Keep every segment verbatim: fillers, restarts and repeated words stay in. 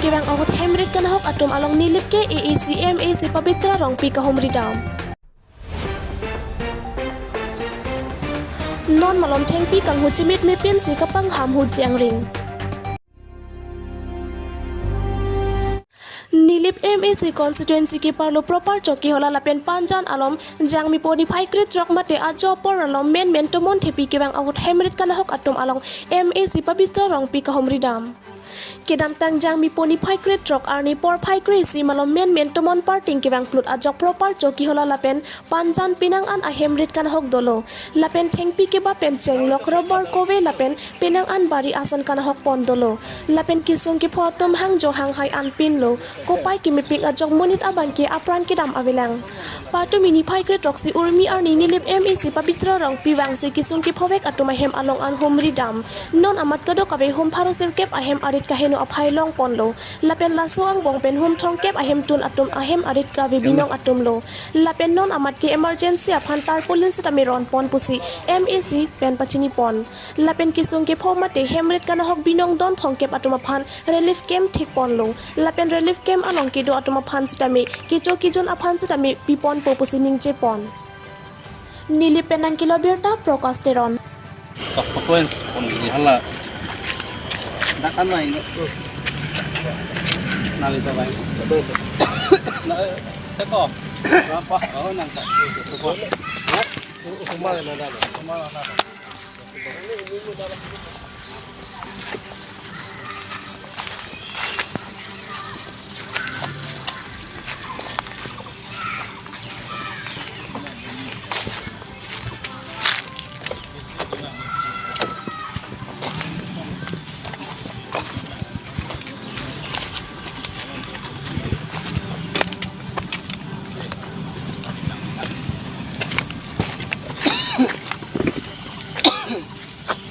kevang ahut hem rit kanahok atum along Nilip K A A C M A C Pabitra Rongpi kahumri dam. Non malom thengpi kanghu chimit mepin si kapangham hu jangring. Nilip M A C constituency keparlo Proper Chokihola lapen Panjan along Jangmi po niphai krethrok mate ajo apor along menmen tomon thepi kevang ahut hem rit kanahok atum along M A C Pabitra Rongpi kahumri dam. Kedamtang Jangmi po niphai krethrok arni porphai kre-isi malom menmen tomon parting kevang plut ajok Proper Chokihola lapen Panjan penang an ahem rit kanahok dolo. Lapen thengpi keba pen chenglok, rubber kove lapen penang an bari ason kanahok pon dolo. Lapen kesung kepho atum hangjo hanghai an pinlo. Kopai kemepik ajok monit abangke apran kedam avelang. Patumi niphai krethroksi urmi arni Nilip M A C Pabitra Rongpi vangsi kesung kephovek atum ahem along an humri dam. Non amat kadokave hum pharo sirkep ahem arit kaheno aphai long ponlo. Lapen laso angbong pen hum thomkep ahemtun atum ahem arit kave binong atumlo. Lapen non amat ke emergency aphan tarpaulin sitame ron pon pusi M A C pen pachini pon. Lapen kesung kepho mate hem rit kanahok binong don thomkep atum aphan relief camp thik ponlo. Lapen relief camp along kedo atum aphan sitame kecho kejun aphan sitame pi ponpo pusi ningje pon. Nilip pen nangkelo birta Prakash Teron. Tak pakoin pon di hala. Dakan na ini. Nali to bai. Na, teko. Berapa? Oh, nangka. Semua na dalo. Semua na dalo.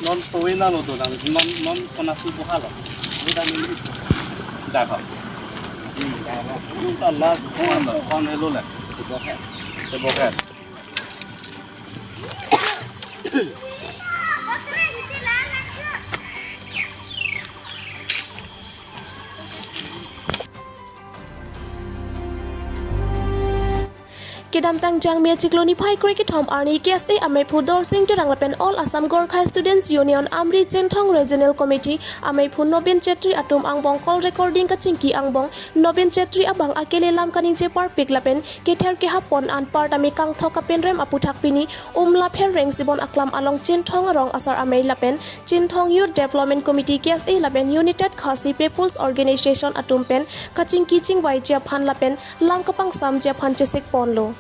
Non pawina lo to dang, non, non kona si buha lo. Ini dang ini itu. Dah, Pak. Hmm, dah, Pak. Ini tak lah, kona lo, kona lo lah. Itu bukan. Itu bukan. Kedamtang Jangmi achiklo niphai kre-kethom arni K S A ameiphu Dorsing Terang lapen All Assam Gorkha Students Union Amri Chinthong Regional Committee ameiphu Nobin Chetri atum angbong call recording kachingki angbong Nobin Chetri abang akele lam kaningje parpik lapen kether kehap pon anparta me kangthok kapinrem aputhak pini Umla Phereng Sibon Aklam along Chinthong Rong Asar Amei lapen Chinthong Youth Development Committee K S A lapen United Khasi People's Organization atum pen kachingki chingvaiji aphan lapen lam kapangsamji aphan chesik ponlo.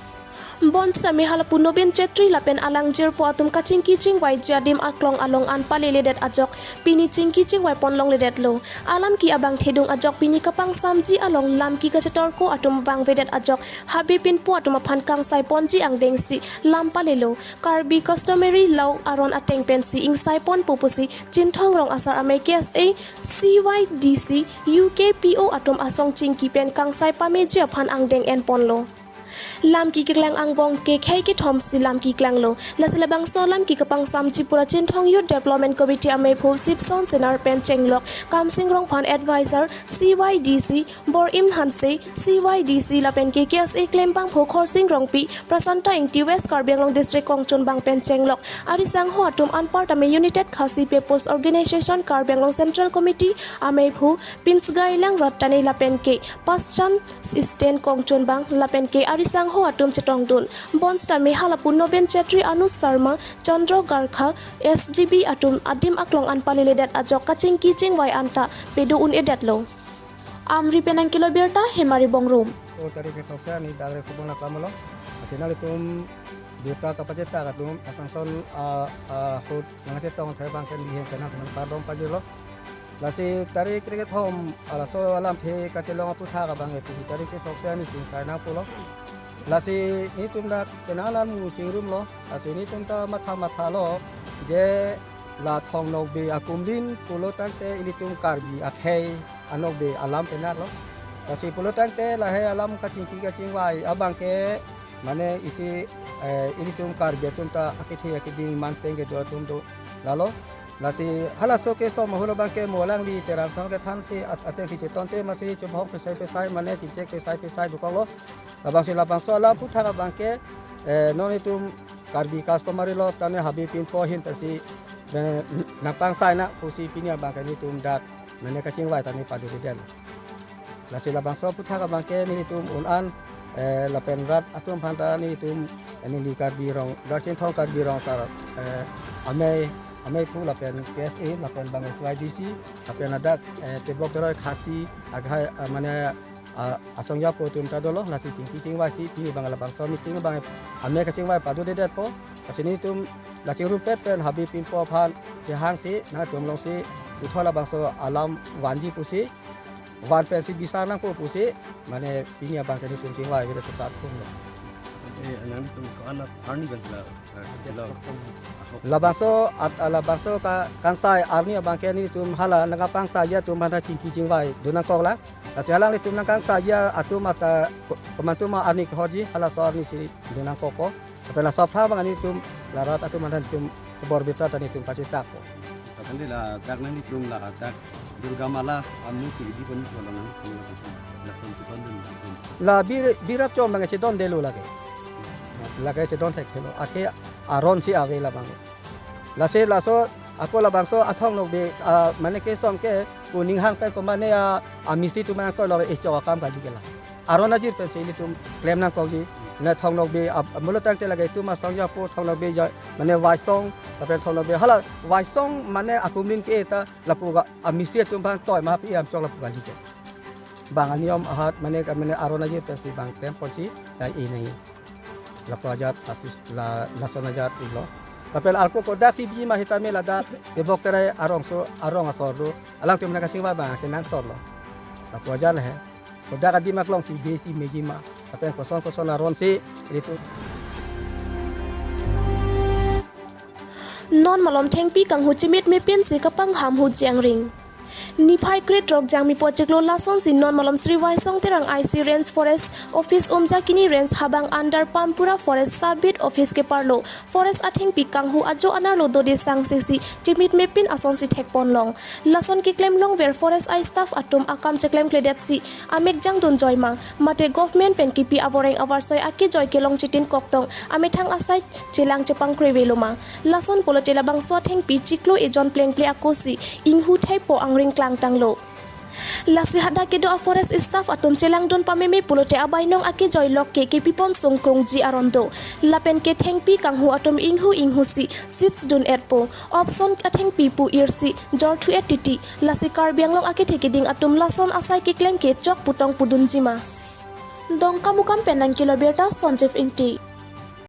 Bonsitame halapu Nobin Chetri lapen alang jirpo atum kachingki chingvaiji adim aklong along an paleledet ajok pini chingki chingvai pon longledetlo. Alamki abang thedung ajok pini kapangsamji along lamki kachetorko atum vangvedet ajok habe pinpo atum aphan kangsai ponji angdengsi lam palelo. Karbi customary law aron ateng pensi ingsai ponpo pusi Chinthong Rong Asar Amei K S A, C Y D C, U K P O atum asong chingki pen kangsai pameji aphan angdeng en ponlo. Lamki keklang angbong ke khei kethom si lamki klanglo. Lasi labangso lamki kapangsamji pura Chinthong Youth Development Committee ameiphu Sipson Senar pen chenglok, Kamsing Rongphan advisor, C Y D C, Bor-im Hanse, C Y D C lapen ke K S A klembangphu Khorsing Rongpi, Prasanta Ingti West Karbi Anglong District kongchunbang pen chenglok. Arisangho atum anparta me United Khasi People's Organization Karbi Anglong Central Committee ameiphu Pinsgai Langrot Tane lapen ke Paschan Sten kongchunbang lapen ke arisangho atum chetongdun. Bonsitame halapu Nobin Chetri, Anuj Sharma, Chandra Garkha, S G B atum adim aklong an paleledet ajok kachingki chingvai anta pedo un-edetlo. Amri pen nangkelo birta Hemari Bongrung. O tarik kethom se ani dagre kubon akam lo. Asi nanglitum birta kapachethak atum asonson, ah, ah, ahut nangchetong thai abang pen dihen pen nang pardom pajirlo. Lasi tarik krekethom laso alamthe kachelong aputhak abang e pisi tarik kethom se ani chingkai nangpulo. Lasi netum dak penang alam mu chingrumlo. Lasi netum ta matha mathalo je la Thong Nokbe akumlin pulo tangte ilitum Karbi akhei anokbe alam penatlo. Lasi pulo tangte lahei alam kachingki kachingvai abang ke mane isi, eh, ilitum Karbi atum ta akethe akeding man pen kedo atum do lalo. Lasi halaso keso ma hala abangke mo alangli Terang Song kethansi at-, ateng si chetonte masi chubhong pesai pesai mane chingchek pesai pesai dokoklo. Labangsi labangso alam aphuthak abangke, eh, non itum Karbi customary law tane habe pinpo ahin tasi, eh, nangpangsai nang pusi pini abangke nelitum dak mane kachingvai tane padodedet. Lasi labangso aphuthak abangke nelitum un-an, eh, lapen rat atum aphanta nelitum, eh, neli Karbi Rong, Dakshin Thong Karbi Rong Sar, eh, amei, amei pu lapen K S A lapen bang S Y D C lapen ladak, eh, Tebok Teroi Khasi aghai, eh, mane, ah, asong japo atum ta dolo, lasi chingki chingvaisi pini abang labangso meeting abang amei kachingvai padodedetpo. Lasi nelitum la chingrumpet pen habe pinpo aphan chehangsi nangtum alongsi puthot labangso alam vanji pusi van pensi bisar nangpo pusi, mane pini abangke nelitum chingvai vira sepat pun lo. Eh, nangtum ko-an arni bangla, eh, lo. Labangso at, labangso ka-, kangsai arni abangke nelitum hala nangkapangsai atum aphanta chingki chingvai do nangkok lang. Lasi alanglitum nangkangsai atum ata ko-, komantu ma arni kehorji halaso arni si do nangkokpo. Lapen laso aphrang abang nelitum la rat atum aphanta nelitum kebor bita ta nelitum pachetakpo. Lapen di ladak nanglitum ladak Durga Mala amurti idi pon ko lang nang lason chedondun nangtum. La bir, birap chom abang chedondelo lake. Lake chedon thekthe lo. Ake aron si ave labang. Lasi laso ako labangso athong nokbe, ah, mane kesom ke kuning hang pen ko mane a, a mistri atum nangkok lo e chok akam kali ke la. Aron ajir pensi ilitum klem nangkokji. Ne thong nokbe ab-, mulo tangte lake itum asong japo thong nokbe ja, mane vaisong, lapen thong nokbe hala vaisong mane akumlin ke ta lapu ka a mistri atum aphan toi ma pi am chok lapu kali ke. Bang aniyom ahat mane ka mane aron ajir pensi bang klem ponsi ta e nai. Lapu ajat asis la, lason ajat ilo. Lapen ako kodak si biji ma hitame ladak Tebok Teroi arongso, arong asor do. Alangtum nangkachingvai abangke nangsor lo. Lapu ajat he. Kodak adim aklong si besi meji ma. Lapen koson koson aron si ilitum. Non malom thengpi kanghu chimit mepin si kapangham hu jangring. Niphai kre-throk Jangmi pochiklo lasonsi non malom Sri Vaisong Terang I C Range Forest Office Umjakini Range habang under Pampura Forest Sub Beat Office keparlo Forest athengpi kanghu ajo anerlo dode sangsi si chimit mepin asonsi thekponlong. Lason keklem longver Forest a-staff atum akam cheklemkledet si amek jangdun joi ma, mate government pen kipi avoreng avarsoi akejoi kelong chitin koktong amethang asai chelang chepangkrevelo ma. Lason pulote labangso athengpi chiklo ejon plengple ako si inghu thaipo angring klangtanglo. Lasi hadak kedo a-forest staff atum chelangdun pameme pulote abainong akejoi lok ke kepipon sungkrungji aron do. Lapen ke thengpi kanghu atum inghu inghu si sits dun-etpo. Opson athengpi pu irsi jor thu-et titi. Lasi Karbi Anglong akethe keding atum lason asai keklem ke chok putong pudunji ma. Dongkamukam pen nangkelo birta Sanjeev Ingti.